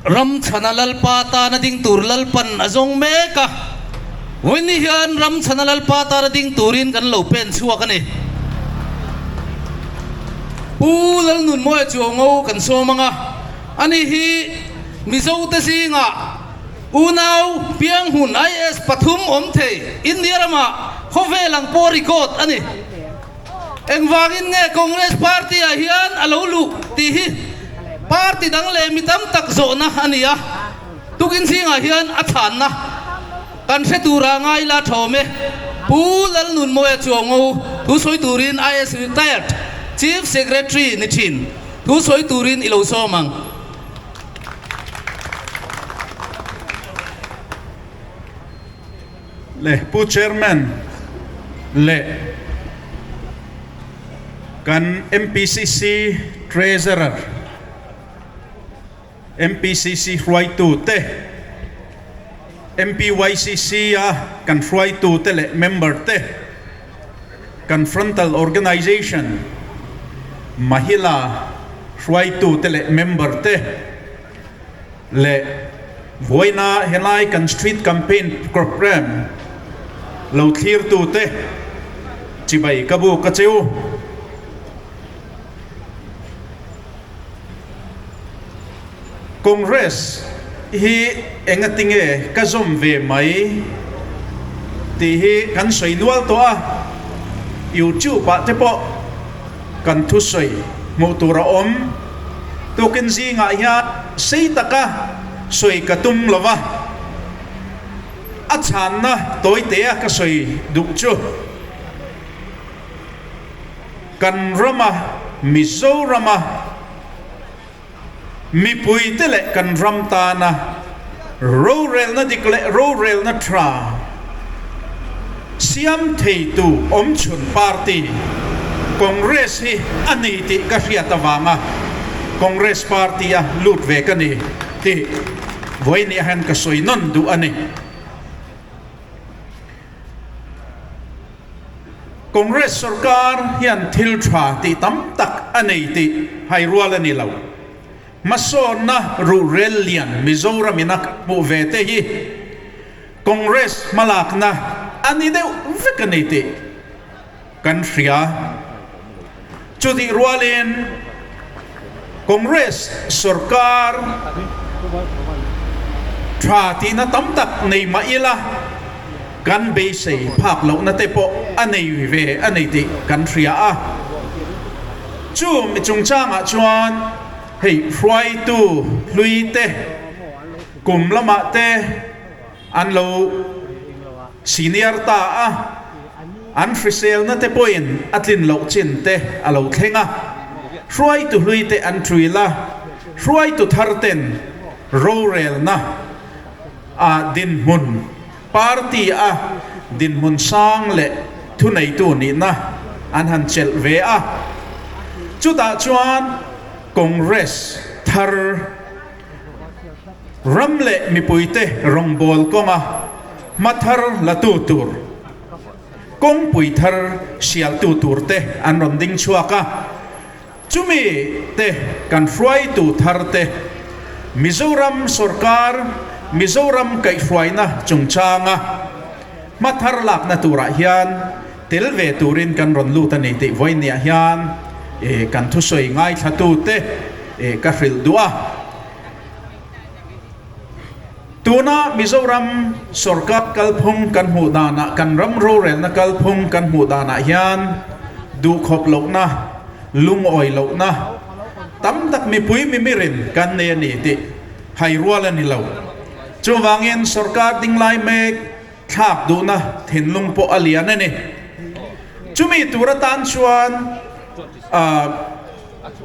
Ram chhana Lalpa tana ding tur Lalpan a zawng mek a, vawiin hian ram chhana Lalpa tana ding turin kan lo pen chhuak a ni. Pu Lalnunmawia Chuaungo kan sawm ang a, ani hi Mizote zingah unau pianghmun IAS pathum awm thei India ramah khawvel ang pawh record a ni. Engvangin nge Congress party ah hian a lo luh tih hi party dang leh mi tam tak zawhna a ni a, tukin zingah hian a chhanna kan hre tura ngai la thawm e. Pu Lalnunmawia Chuaungo thu sawi turin IAS Retired Chief Secretary ni thin thu sawi turin i lo sawm ang. Le Pu Chairman leh kan MPCC Treasurer, MPCC hruaitu te, MPYCC a kan hruaitu te leh member te, kan Frontal Organization Mahila hruaitu te leh member te, Leh vawiina helai kan street campaign programme lo thlirtute chibai ka buk a cheu. Congress hi engatinge ka zawm ve mai tih hi kan sawi nual tawh a, YouTube ah te pawh kan thusawi hmuh tur a awm. Tukin zingah hian sei taka sawi ka tum lo va, a chhanna tawitea ka sawi duh chu kan rama Mizorama mipuite leh kan ram tana rorelna dik leh rorelna tha siam theitu awmchhun party Congress hi a ni tih ka hriat avanga Congress party a lut ve ka ni tih vawiin hian ka sawi nawn duh a ni. Congress sorkar hian thil tha tih tam tak a nei tih hai rual a ni lo. Hmasawnna ruhrel lian Mizoram in a hmuh ve te hi Congress hmalakna a ni deuh vek a ni tih kan hria. Chutih rualin Congress sorkar tha tihna tam tak nei mah ila kan beisei phak lohna te pawh a nei ve a ni tih kan hria a. Chu mi chungchangah chuan hei hruaitu hlui te kum lamah te an lo senior ta a, an hriselna te pawhin a tlin loh chin te a lo thleng a, hruaitu hlui te an ṭuil a, hruaitu thar ten rorelna a dinhmun party a dinhmun sang leh thuneitu nihna an han chelh ve a, chutah chuan Congress thar ram leh mipuite rawngbâwl kawnga hma thar latu tur, kawngpui thar sialtu turte an rawn ding chhuak a. Chumi te kan hruaitu thar te Mizoram sorkar Mizoram kaihhruaina chungchanga hma thar lakna turah hian tel ve turin kan rawn lut a ni tih vawinia hian kan thusawi ngaithlatu te ka hrilh duh a. Tuna Mizoram sorkar kalphung kan hmuh danah, kan ram rorelna kalphung kan hmuh danah hian duhkhawp lohna, lungawi lohna tam tak mipui mimirin kan nei a ni tih hai rual a ni lo. Chuvangin sorkar dinglai mek thlak duhna thinlung pawh a lian a ni. Chumi tur atan chuan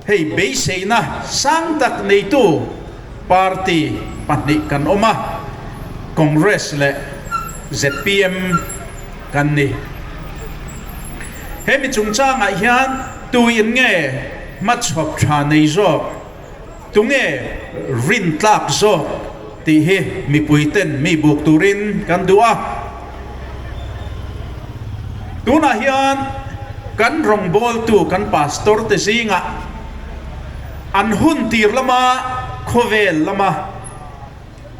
Hei beiseina sang tak neitu party pahnih kan awm a, Congress leh zpm kan ni. Hemi chungchangah hian tuin nge hmachhawp tha nei zawk, tunge rintlak zawk tih hi mipuiten mi buk turin kan duh a. Tunah hian kan rawngbawltu kan pastor te zingah an hun tir lama khawvel lama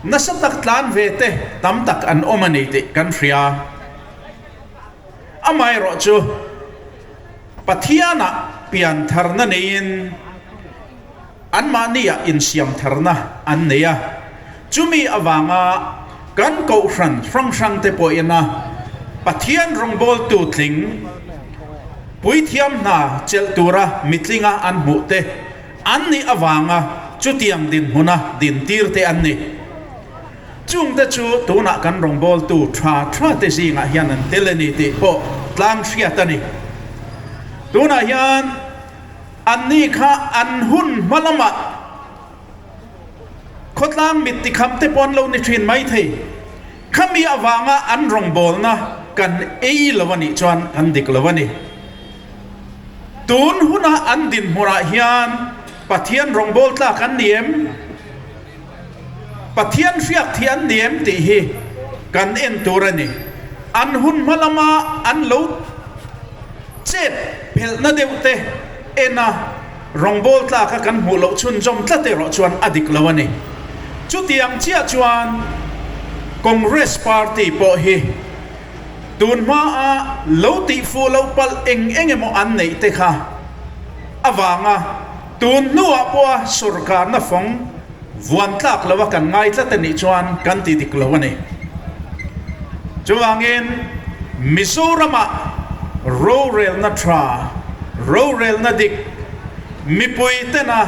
Nasa tak tlan ve te tam tak an awm a ni tih kan hria. Amaherawhchu, Pathianah piantharna neiin anmahniah insiamtharna an nei a, chumi avanga kan kohhran hrang hrangte pawhina Pathian rawngbawltu tling puithiam hna chelh tura mitlinga an hmuh te an nih avanga chutiang dinhmuna dintir te an ni. Chungte chu tunah kan rawngbawltu tha tha te zingah hian an tel a ni tih pawh tlang hriat a ni. Tunah hian anni kha an hun hma lamah khawtlang mit tikham te pawh an lo ni thin mai thei. Khami avanga an rawngbawlna kan ei lo a nih chuan kan dik lo a ni. Tun huna an dinhmunah hian Pathian rawngbâwl tlâk an ni em? Pathian hriak thih an ni em tih hi kan en tur a ni. An hun hma lama an lo chet phelhna deuh te en a, rawngbâwl tlâka kan hmuh loh chhunzawm tlat erawh chuan a dik lo a ni. Chutiang chiah chuan Congress Party pawh hi tun hmaa lo tih fuh loh palh eng eng emaw an neih te kha avanga tun hnuah pawha sawrkarna fawng vuan tlak loa kan ngai tlat a nih chuan kan ti dik lo a ni. Chuvangin Mizoramah rorelna tha, rorelna dik, mipui tena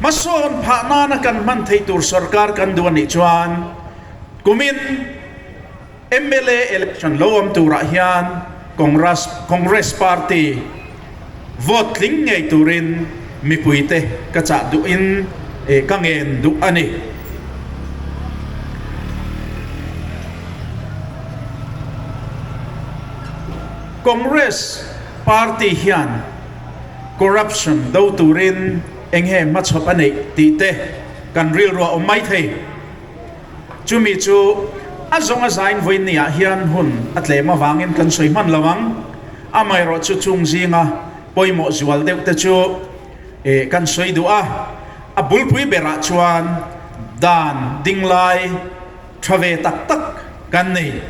hmasawn phah nana kan hman theih tur sawrkar kan duh a nih chuan kumin, Mla election lo awm turah hian Congress Congress party vote tling ngei turin mipuite ka chah duhin ka ngen duh a ni. Congress party hian corruption do turin eng nge hmachhawp a neih tih te kan rilru a awm mai thei. Chumi chu a zawng a zain vawiinniah hian hun a tlem avangin kan sawi hman lo ang. Amaherawhchu chung zinga pawimawh zual deuh te chu kan sawi duh a, a bulpui berah chuan dan dinglai tha ve tak tak kan nei.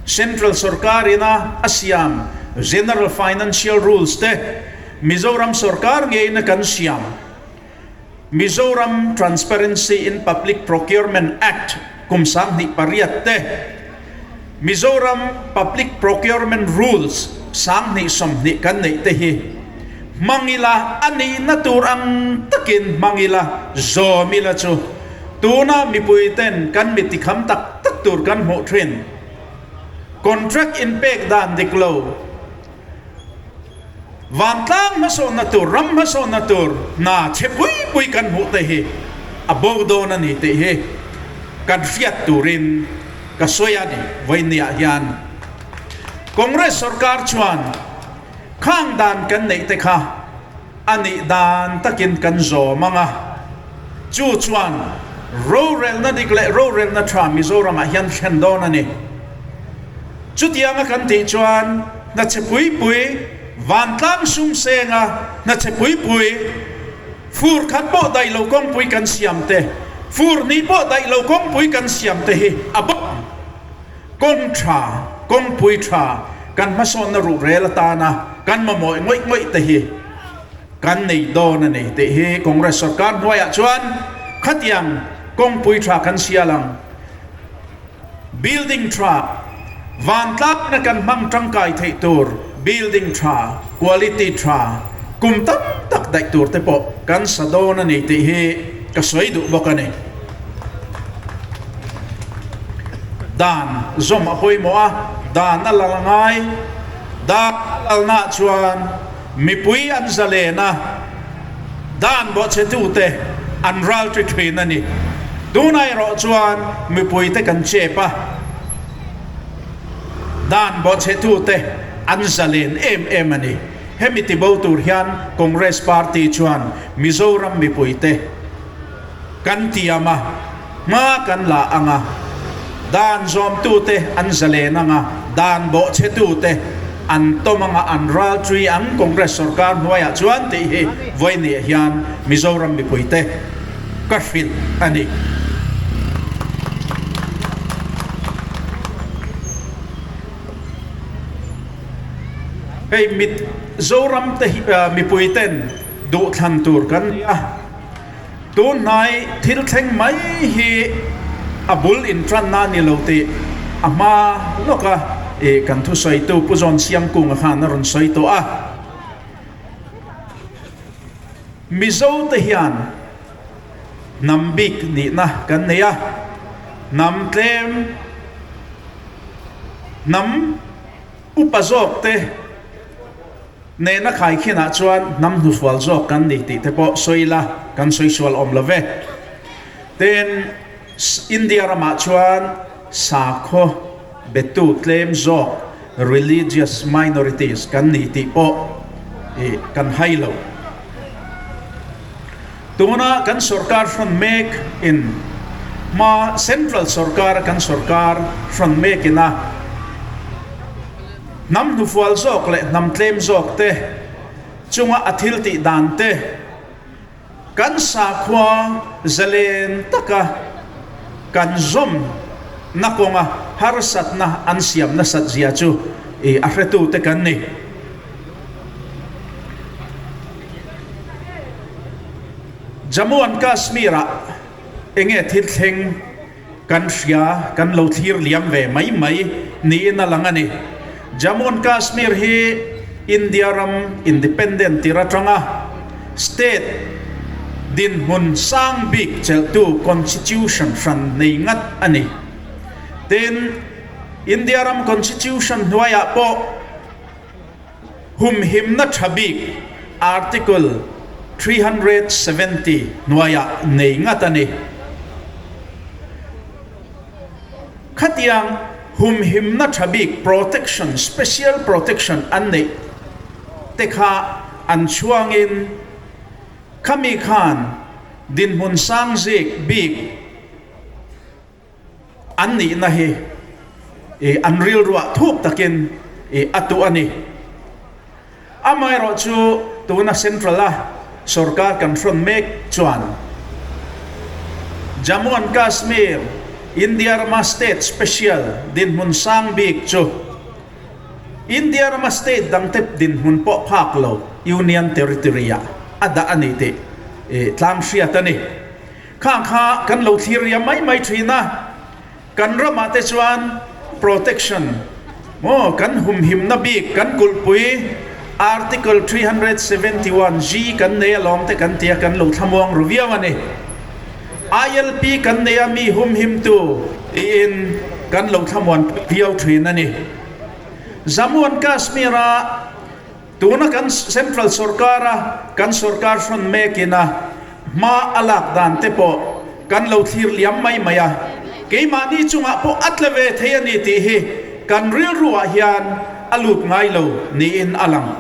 Central sorkarina a siam General Financial Rules te Mizoram sorkar ngeina kan siam. Mizoram Transparency in Public Procurement Act kum 2008 te, Mizoram Public Procurement Rules 2020 kan neih te hi hmang ila a nihna tur ang takin hmang ila zawm ila chu tuna mipui ten kan mi tikham tak tak tur kan hmuh thin. Contract inpek dan dik lo. Vantlang hmasawnna tur, ram hmasawnna tur hna chhe pui pui kan hmuh te hi a bo dawn a ni tih hi kan hriat turin ka sawi a ni. Vawiinniah hian Congress sorkar chuan khang dan kan neih te kha a nih dan takin kan zawm ang a, chu chuan rorelna dik leh rorelna tha Mizoramah hian thlen dawn a ni. Chutianga kan tih chuan hnache pui pui vantlang sum senga hnache pui pui fur khat pawh daih lo kawngpui kan siam te, fur hnih pawh daih lo kawngpui kan siam te hi a bawk ang. Kawng tha, kawngpui tha kan hmasawnna ruhrel atana kan mamawih ngawih ngawih te hi kan nei dawn a ni tih hi Congress sorkar hnuaiah chuan khatiang kawngpui tha kan sial ang. Building tha, Vantlakna kan hmang tangkai theih tur building tha, quality tha, kum tam tak daih tur te pawh kan sa dawn a ni tih hi ka sawi duh bawk a ni. Dan zawm a pawimawh a, dan a lal ngai. Dan a lalnaah chuan mipui an zalen a, dan bawhchhetute an ral ṭi ṭhin a ni. Tunah erawh chuan mipuite kan chep a, dan bawhchhetute an zalen em em a ni. Hemi tibo tur hian Congress Party chuan Mizoram mipuite kan tiam a, hma kan la ang a, dan zawmtute an zalen ang a, dan bawhchhetute an tawm ang a, an ral ṭui ang Congress sorkar hnuaiah chuan tih hi vawiinniah hian Mizoram mipuite ka hrilh a ni. Hei mit Zoram te hi mipui ten duhthlan tur kan ni a, tun hnai thil thleng mai hi a bul intranna a ni lo tih a hma lawka ih kan thusawitu Pu Zawn Siamkunga khan a rawn sawi tawh a. Mizo te hian hnam bik nihna kan nei a, hnam tlem, hnam upa zawk te nena khaikhinah chuan hnam hnufual zawk kan ni tih te pawh sawi ila kan sawi sual awm lo ve. Tin, India ramah chuan sakhaw betu tlem zawk, religious minorities, kan ni tih pawh kan hai lo. Tuna kan sorkar hrawn mek in hma Central sorkar a kan sorkar hrawn mek in a hnam hnufual zawk leh hnam tlem zawk te chunga a thil tih dan te kan sakhua zalen taka kan zawm na kawnga harsatna an siam nasat zia chu a hretu te kan ni. Jammu and Kashmir-ah enge thil thleng kan hria, kan lo thlir liam ve mai mai niin a lang a ni. Jammu and Kashmir hi India ram independent tir atanga state dinhmun sang bik chelhtu constitution hran nei ngat a ni. Tin, India ram constitution hnuaiah pawh Humhimna tha bik Article 370 hnuaiah nei ngat a ni. Khatiang humhimna tha bik protection, special protection an neih te kha an chhuangin khami khan dinhmun sang zik bik An nihna hi i an rilruah thuk takin i a tuh a ni. Amaherawh chu tuna Central a sorkar kan hrawn mek chuan Jammu and Kashmir, India rama state special dinhmun sang bik chu India rama state dangte dinhmun pawh phak lo Union Territory-ah a dah a ni tih i tlang hriat a ni. Khang kha kan lo thlir riam mai mai thin a, kan ramah te chuan protection maw kan humhimna bik kan kulhpui Article 371 G kan nei alawm te kan tia kan lo thlamuang ru viau a ni. ILP kan nei a mi humhimtu tiin kan lo thlamuan viau thin a ni. Jammu and Kashmir-a Tuna kan Central sorkara kan sorkar hrawn mekin a hma a lak dan te pawh kan lo thlir liam mai mai a, keimahni chungah pawh a tla ve thei a ni tih hi kan rilruah hian a lut ngai lo niin a lang.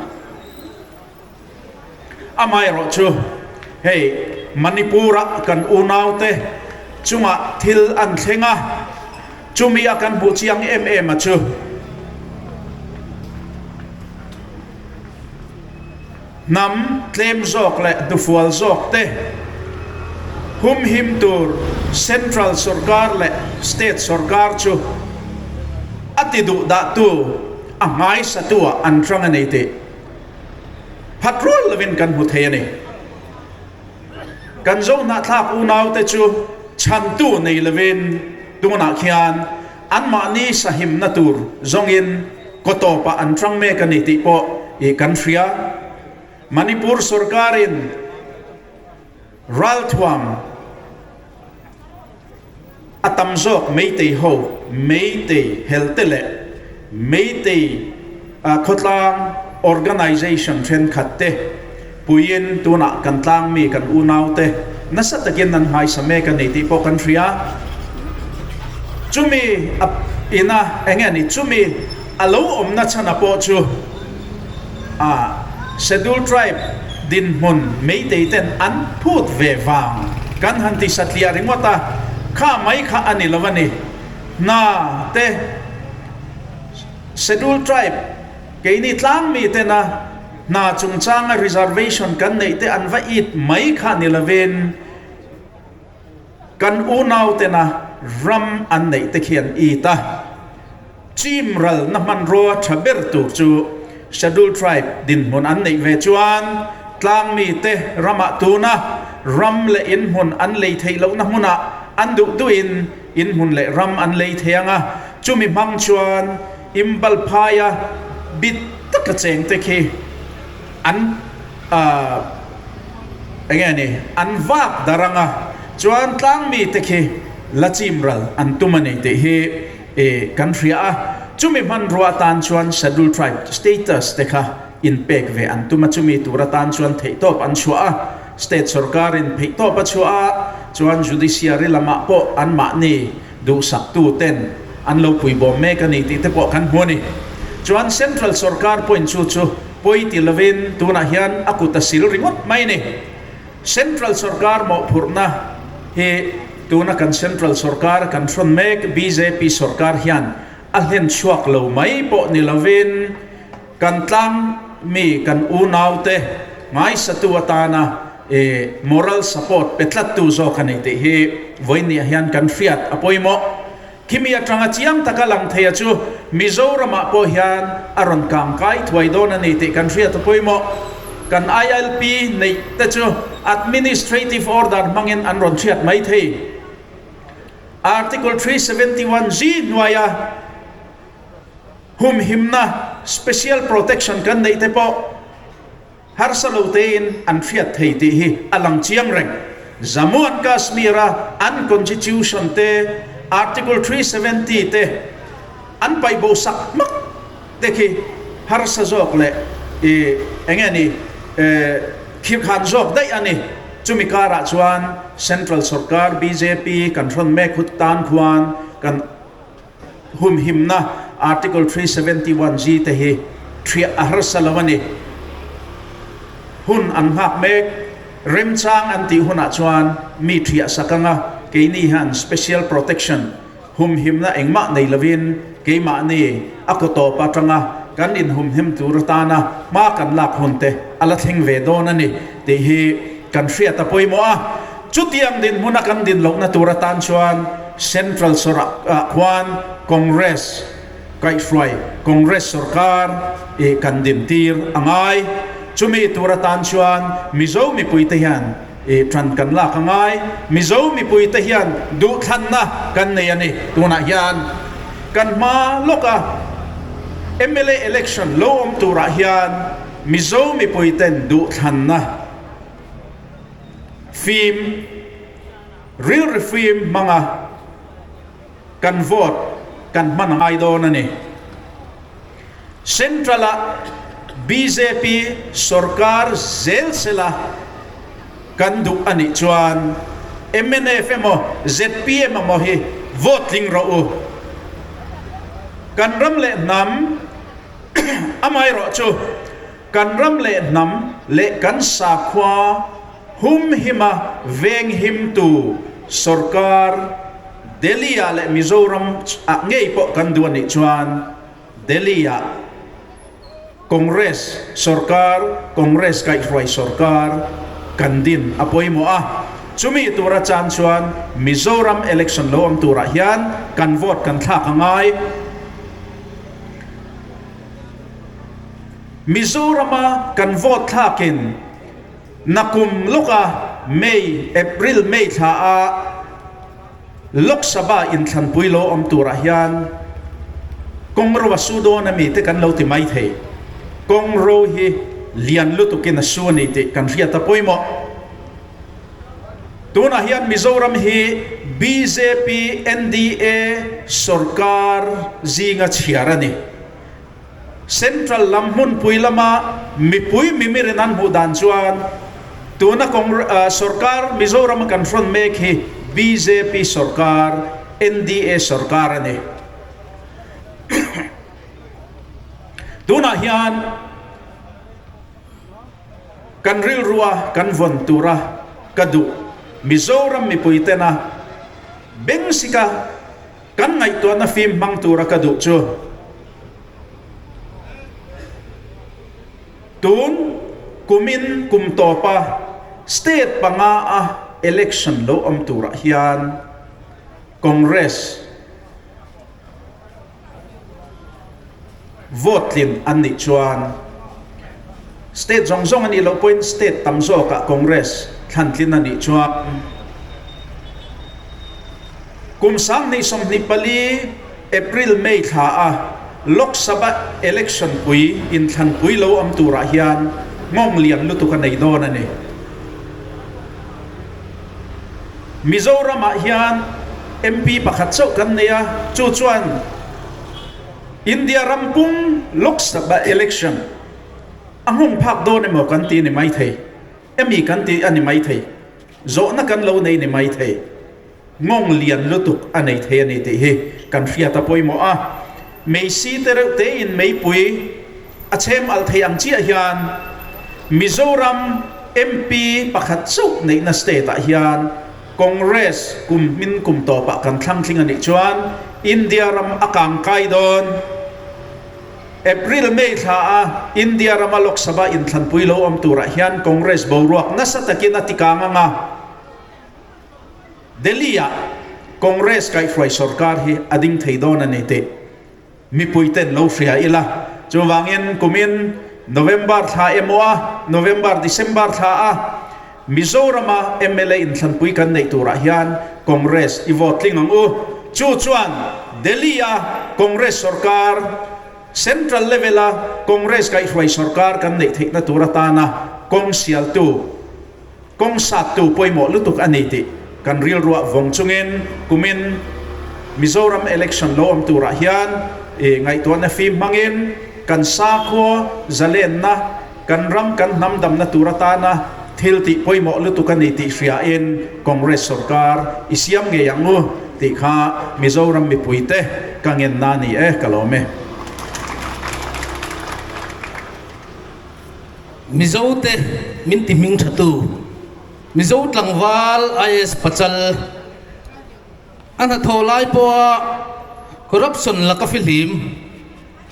Amaherawh chu hei Manipur-a kan unaute chungah thil an thleng a, Chumi a kan hmuh chiang em em a chu hnam tlem zawk leh hnufual zawk te humhim tur Central sorkar leh State sorkar chu a ti duh dah tu a hmaisatu ah an hrang a ni tih phat rual lovin kan hmu thei a ni. Kan Zohnahthlak unaute chu chhantu nei lovin tunah khian anmahni sahimna tur zawngin kawtawpah an hrang mek a ni tih pawh i kan hria. Manipur sorkarin ralthuam a tam zawk Meitei ho, Meitei helte leh Meitei khawtlang organization thenkhat te puiin tunah kan tlangmi kan unaute nasa takin an hmaisa mek a ni tih pawh kan hria. Chumi a ina eng nge ni chumi a lo awmna chhana pawh chu a Schedule Tribe dinhmun Meitei ten an phut ve vang kan han ti satliah ringawt a, kha mai kha a ni lo a ni. Hna te Schedule Tribe keini tlangmi tena hna chungchanga reservation kan neih te an va it mai kha ni lovin kan unau tena ram an neih te khi an it a. Chim ralna hmanrua tha ber tur chu Scheduled Tribe dinhmun an neih ve chuan tlangmi te ramah tuna ram leh inhmun an lei theih lohna hmunah an duh duhin inhmun leh ram an lei thei ang a, chumi hmang chuan Imbal phaia bit taka cheng te khi an ahh enge ni an vak dar ang a, chuan tlangmi te khi la chim ral an tum a ni tih hi i kan hria a, chumi hmanrua atan chuan Scheduled Tribe status te kha inpek ve an tum a, chumi tur atan chuan theihtawp an chhuah a, state sorkarin theihtawp a chhuah a, chuan judiciary lamah pawh anmahni duhsaktu ten an lo puibawm mek a ni tih te pawh kan hmu a ni. Chuan central sorkar pawhin chu chu pawi ti lovin tunah hian a kut a sil ringawt mai a ni. Central sorkar mawhphurhna hi tuna kan central sorkar kan hrawn mek bjp sorkar hian a hlen chhuak lo mai pawh ni lovin kan tlang mi kan unaute ngaisatu atana moral support pe tlattu zawk a ni tih hi vawiinniah hian kan hriat a pawimawh. Khimi atanga chiang taka lang theia chu Mizoramah pawh hian a rawn kang kai thuai dawn a ni tih kan hriat a pawimawh. Kan ILP neih te chu Administrative Order hmangin an rawn hriat mai thei. Article 371 G hnuaia humhimna, Special Protection, kan neih te pawh Harsa lo tein an hriat thei tih hi a lang chiang reng. Jammu and Kashmir-a an Constitution te, Article 370 te an paih bo sak hmak te khi harsa zawk leh i eng nge ni khirkhan zawk daih a ni. Chumi karah chuan Central Sorkar bjp kan hrawn mek hut tan khuan kan Humhimna Article 371 G te hi thiah a harsa lo a ni. Hun an nghak mek, remchang an tih hunah chuan mi thiah sak anga keini hian special protection, humhimna engmah nei lovin keimahni a kaw tawp atanga kan inhumhim tur atana hma kan lak hun te a la thleng ve dawn a ni tih hi kan hriat a pawimawh a. Chutiang dinhmuna kan din lohna tur atan chuan Central ah khuan Congress kaihhruai Congress sorkar i kan din tir a ngai. Chumi tur atan chuan Mizo mipuite hian i tan kan lak a ngai. Mizo mipuite hian duhthlanna kan nei a ni. Tunah hian kan hma lawka mla election lo awm turah hian Mizo mipuiten duhthlanna Fim, rilru fim hmanga kan vote kan hman a ngai dawn a ni. Central-ah bjp sorkar zel sela kan duh a nih chuan mnf emaw zpm emaw hi vote tling rawh u. Kan ram leh hnam amaherawhchu Kan ram leh hnam leh kan sakhua humhima venghimtu sorkar Delhi-ah leh Mizoram-ah ngei pawh kan duh a nih chuan Delhi-ah Congress sorkar, Congress kaihhruai sorkar kan din a pawimawh a. Chumi tura chan chuan Mizoram election lo awm turah hian kan vote kan thlak a ngai. Mizorama kan vote thlakin nakum lawka May, April, May thla a Lok Sabha inthlanpui lo awm turah hian kawng ro a su dawn a mi te kan lo ti mai thei. Kawng ro hi lian lutukin a su a ni tih kan hriat a pawimawh. Tunah hian Mizoram hi bjp NDA sorkar zinga chhiar a ni. Central lam hmunpui lama mipui mimirin an hmuh dan chuan tuna sorkar Mizorama kan hrawn mek hi bjp sorkar, NDA sorkar a ni. Tunah hian Kan rilrua kan vawn tura ka duh Mizoram mipui tena bengsika kan ngaihtuahna fim hmang tura ka duh chu tun kumin kum tawpa state panga a election lo awm turah hian Congress vote tlin an nih chuan. State zawng zawng a nih loh pawhin state tam zawkah Congress thlantlin a nih chuan kum 2024 April May thla a Lok Sabha election pui inthlanpui lo awm turah hian nghawng lian lutuk a nei dawn a ni. Mizoramah hian MP pakhat chauh kan nei a, chu chuan India ram pum Lok Sabha election a nghawng phak dawn emaw kan ti ni mai thei, emi kan ti a ni mai thei, zawhna kan lo nei ni mai thei, nghawng lian lutuk a nei thei a ni tih hi kan hriat a pawimawh a. Meisi te reuh tein meipui a chhem alh thei ang chiah hian Mizoram MP pakhat chauh neihna state ah hian Congress kum hmin kum tawpah kan thlang tling a nih chuan India ram a kang kai dawn. April May thla a India rama Lok Sabha inthlanpui lo awm turah hian Congress boruak nasa takin a ti kang ang a. Delhi ah Congress kaihhruai sorkar hi a ding thei dawn a ni tih mipui ten lo hria ila. Chuvangin kumin November thla emaw a November December thla a Mizorama mla inthlanpui kan neih turah hian Congress i vote tling ang u. Chu chuan Delhi a Congress sorkar, Central level a Congress kaihhruai sorkar kan neih theihna tur atana kawng sialtu, kawng sattu pawimawh lutuk a ni tih kan rilruah vawng chungin kumin Mizoram election lo awm turah hian i ngaihtuahna fim hmangin kan sakhua zalenna, Kan ram kan hnam damna tur atana thil tih pawimawh lutuk a ni tih hriain Congress sorkar i siam ngei ang u tih kha Mizoram mipuite ka ngenna a ni e, ka lawm e. Mizote min ti hming thatu Mizo tlangval IS Pachal a hnathawh lai pawha corruption laka fihlim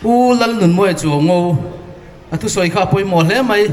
Pu Lalnunmawia Chuango, a thusawi kha a pawimawh hle mai.